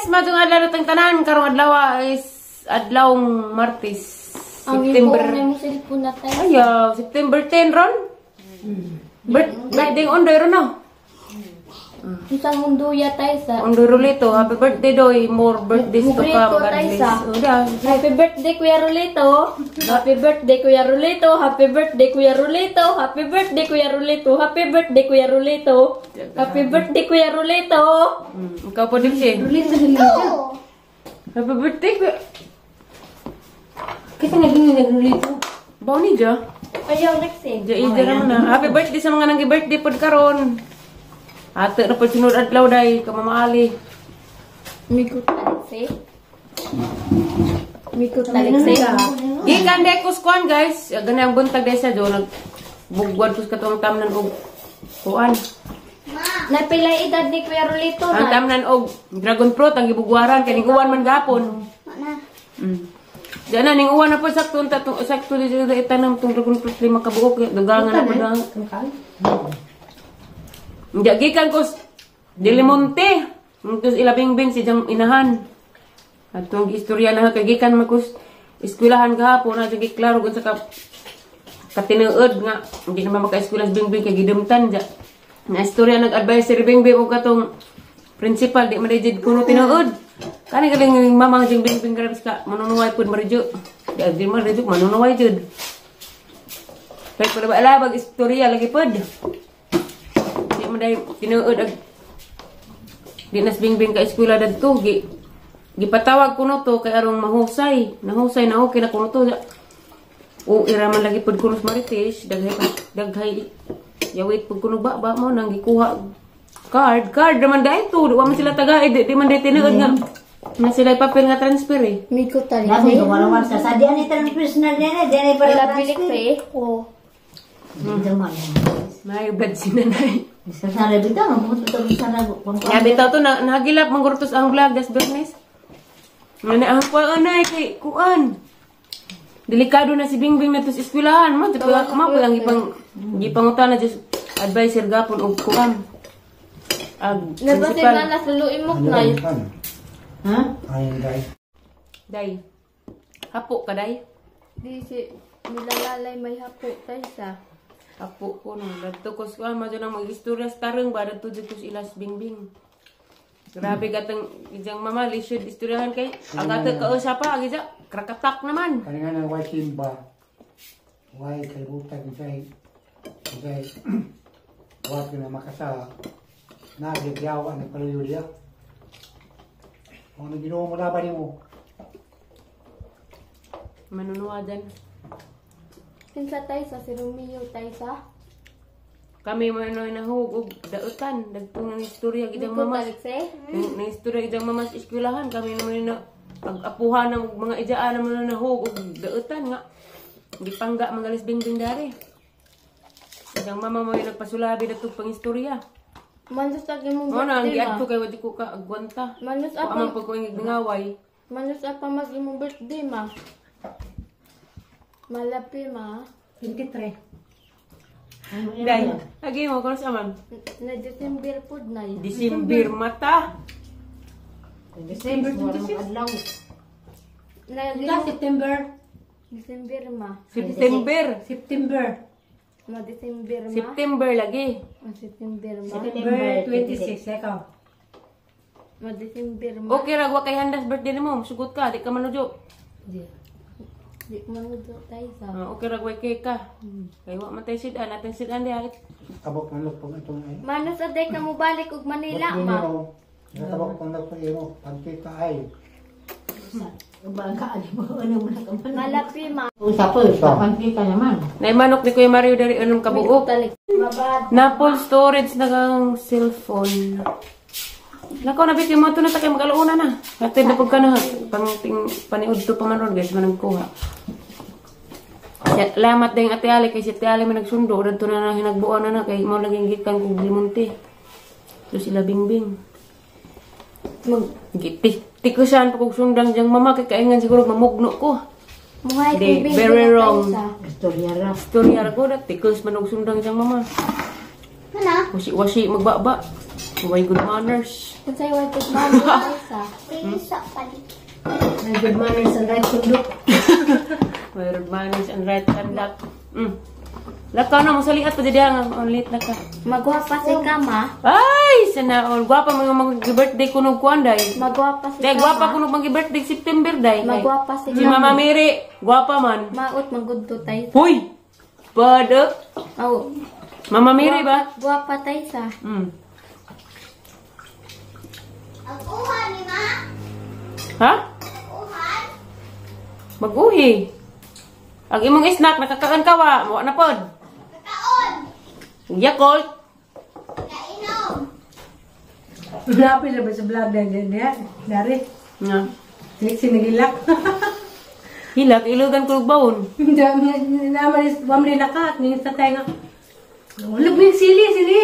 Matong adlaw natang tanan karong adlaw is adlawng Martes. Ang September. ibong mo cellphone na tayo. Ayaw, September 10 ron. Birthday Ondoy ron no. Isang munduya tayo sa. Ondoy Rolito, happy birthday doy. More birthdays to Mugrito come. God tayo bless. sa. Oh, da. Happy birthday, Kuya Rolito. Happy birthday, Kuya Rolito. Happy birthday, Kuya Rolito. Happy birthday, Kuya Rolito. Happy birthday, Kuya Rolito. Happy birthday, Kuya Rolito. Ikaw po din siya. Happy birthday, Kuya. Kasi naging naglulito. Baw ni Ja. Ayaw, next eh. Ja, ija naman na. Happy birthday sa mga nang birthday pod karon. Ate na pod sunod adlaw day kamamaali. Mikot Alexei. Mikot Alexei. Gikan de ko kuan guys. Gani ang buntag day sa do nagbugwad ko sa katong tamnan og kuan. Napila edad ni Kuya Rolito Ang na. tamnan og dragon fruit ang gibugwaran kay ning uwan man gapon. Diyan na ning uwan na po sakto unta tong sakto di sa itanom tong dragon fruit lima ka buok dugangan na po na. Diya gikan ko Dilimonte. Terus ilabing bin si jang inahan. Atong istorya na kay gikan man ko eskwelahan gahapon na jud klaro gun sa ka katinuod nga hindi naman maka-eskwela sa Bingbing kay gidumtan ja. Na istorya nag-advise si Bingbing og katong principal di man jud kuno tinuod. Kani galing mama jing Bingbing grabe ka manunuway pud maridyo. Di di man ridyo manunuway jud. Kay pala ba alabag istorya lagi pud. Di man day tinuod ag di nas Bingbing ka eskwela dadto gi gipatawag kuno to kay arong mahusay. Nahusay na okay na kuno to. O ira man lagi pud kuno sa Marites, daghay daghay yawit pud kuno ba ba mo nang gikuha card card naman dahil to wa man sila tagaid di, di man day tinuod nga na sila papel nga transfer eh. Mikot Dami Alexei. ko sa sa di ani transfer na di ani para Pila pilik transfer. eh. Dito man. May blood si nanay. Sa sara bitaw mabuto to sa sara kung Ya bitaw to na nahagilap manggurtos ang vlog das business. Nga na ang kuan ay kay kuan. Delikado na si Bingbing na to sa eskwelahan mo. Di pa mo ang gipang gipangutan na just advisor gapon og kuan. Ag Nabasin principal. na nasuluin mo na. Ha? Day. Hapo ka day. Di si nilalalay may hapo tayo sa. Hapo ko no. Dadto ko sa kuan madyo nang mag-istorya sa tarong ba dadto jud ko sa ilas Bingbing. Grabe gatang ijang mama lisod istoryahan kay ang ato ka pa agi ja krakatak naman. Kani nga nang way timba. Way kalibutan kay kay wa na makasa. Na gidyaw ang paluyo diya. Ano Ginoo mo laban nimo? Manunuwadan. Kinsa tayo sa si Romeo tayo sa. Kami mo na nahug og dautan dagtong nang istorya gidang Mikot mama. Alexei. Nang istorya gidang mama sa eskwelahan kami naman na pag-apuhan ng mga ijaan naman na nahug og dautan nga gipangga mga Bingbing dari. Idang mama mo yung nagpasulabi datong pangistorya. Manus ag imong Mo na ang birthday ma. giadto kay wadi ko ka agwanta. Manus Wa man apa pag ko yung nangaway. manus apa mas imong birthday ma. Malapi ma. 23. Day, lagi mo kuno sa man. Na December pud na. December mata. December 26 adlaw. Na Ika, September. December ma. September. September. Ma December ma. September lagi. Ma September ma. September 26, ikaw. Ma December ma. Okay ra wa kay handas birthday nimo, sugot ka, di ka manujo. Di. Di manudo tayo sa. Ah, okay ra wa kay ka. Kay wa man tay sidan, atong sidan diha. Tabok man lupong itong ay. Manus aday ka mo balik og Manila ma. Tabok man lupong imo pagkita ay. Baga ani mo ano mo na kaman. Malapi ma. Usa po, pagkita naman. Nay manok ni Kuya Mario dari anong kabuok. Mabad. Na full storage na kang cellphone. Nako na bityo mo to na ta kay mag-alauna na. Hatid na pud ka na pang ting paniud to pa man ron guys manang kuha. Salamat din Ate Ali kay si Ate Ali man nagsundo dadto na na hinagbuan na na kay mao lagi gikan kog Limonte. So sila Bingbing. Mag Giti tikusan pa kog sundang jang mama kay kaingan siguro mamugno ko. Muhay Di, kong Bingbing very na tayo wrong. sa. Istorya ra. Istorya ra ko dat tikus man og sundang jang mama. Ano? Wasi-wasi magbaba. Way good manners. Unsay way good manners sa? May good manners and right conduct. Way good manners and right conduct. Lakaw na mo sa liat pa di nga on late na ka. Magwapa si kama. Ay, sana all gwapa mga mag-birthday kunog kuan day. Magwapa si Day kama. gwapa kunog mag-birthday September day. Magwapa si Si Mama Mary, gwapa man. Maot magudto tay. Hoy! Padok. Oh, Mama Mary ba? gwapa tay sa. Ha? Mag-uhi. Ang imong snack nakakaan ka wa, wa na pod. Kakaon. Yakult. Grabe na ba sa vlog na dyan niya? Dari. Nga. Liksi nagilak. Hilak ilugan ko og bawon. Naman wamli nakat. Ning sa tayo nga. Ulog mo yung sili, sili.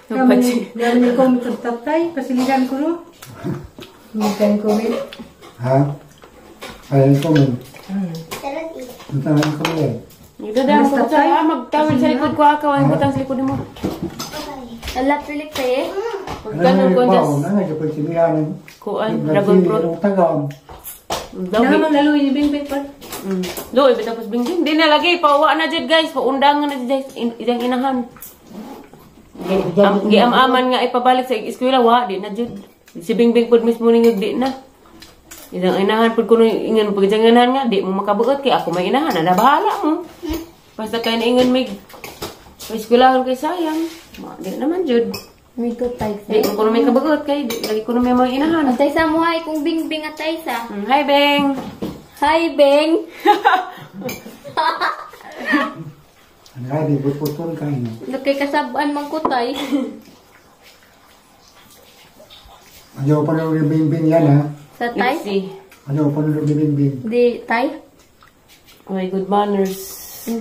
Nagpachi. Naman yung comment sa tatay. Pasiligan ko no. Hindi ko rin. Ha? Ayaw ko man. Ang tangan ko eh. Ito daw ko sa magtawid sa likod ko akaw ang butang sa likod mo. Ala pilik tay eh. Pagkanon ko Ano just Ano yung silihan? kuan dragon fruit. Tagam. Daw Naman lalo yung bingbing pa. Doy tapos bingbing di na lagi pauwa na jud guys, paundangan na jud guys idang inahan. Giam-aman nga ipabalik sa eskwela wa di na jud. Si Bingbing pud mismo ning di na. Idang inahan pud kuno ingon pag inahan nga di mo makabuot kay ako may inahan na bahala mo. Basta kay ingon mig eskwelahon kay sayang. Ma, di naman jud. Mito tay sa. Di mo kuno may kabuot kay di lagi kuno may mga inahan. Atay sa mo hay kung bingbing atay sa. Hi Beng. Hi Beng. Ang labi, putputol kayo. Lakay kasabaan man ko tay. Ayaw pa nung bingbing yan ha. Sa tay? Let's see. Ayaw pa nung bingbing. Di tay? My good manners.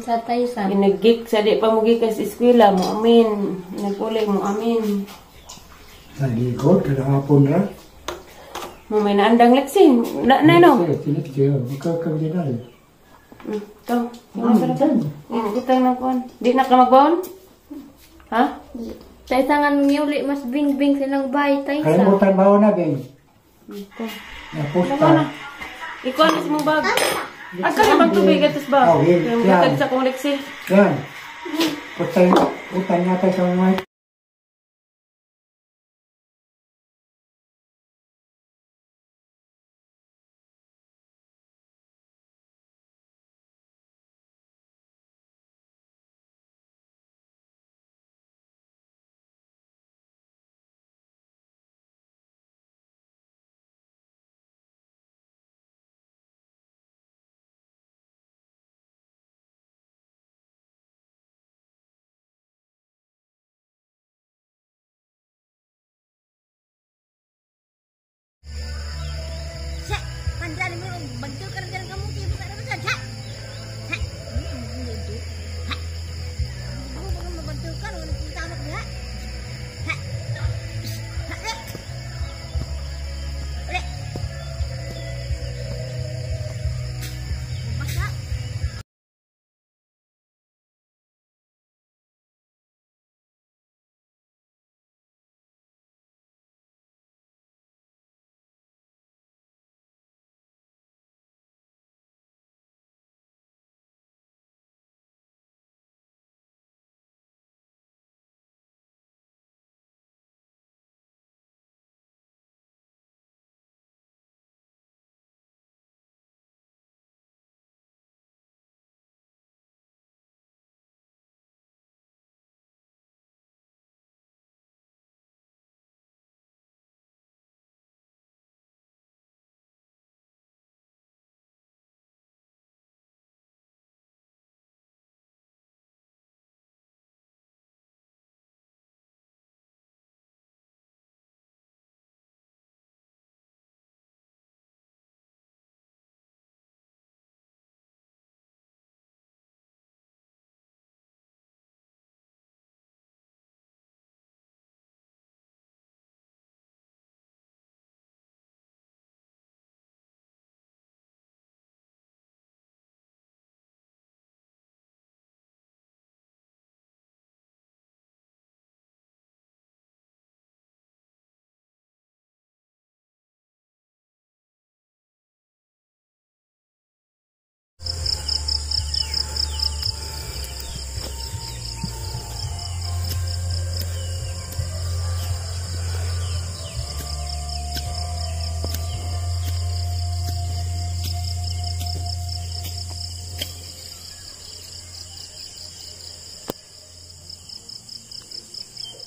Sa tay sa. Inagik sa di pa mo gikas eskwela mo amin. Naguli mo amin. Sa likod, kalahapon ra. Mo may naandang leksin. Na na no. Tinik siya. Magkakagin na rin. To. Yung sa Butang na kuan. Di na ka magbaon? Ha? Tay sa nga ngiuli mas bingbing silang bay tay sa. Kalimutan ba na, Bing? Ito. Napusta. Ikuan na si mong bag. Asa ni bang tubig atos ba? Oh, Yung yan. butag sa kong leksi. Yan. Putay, putay nga tayo sa mga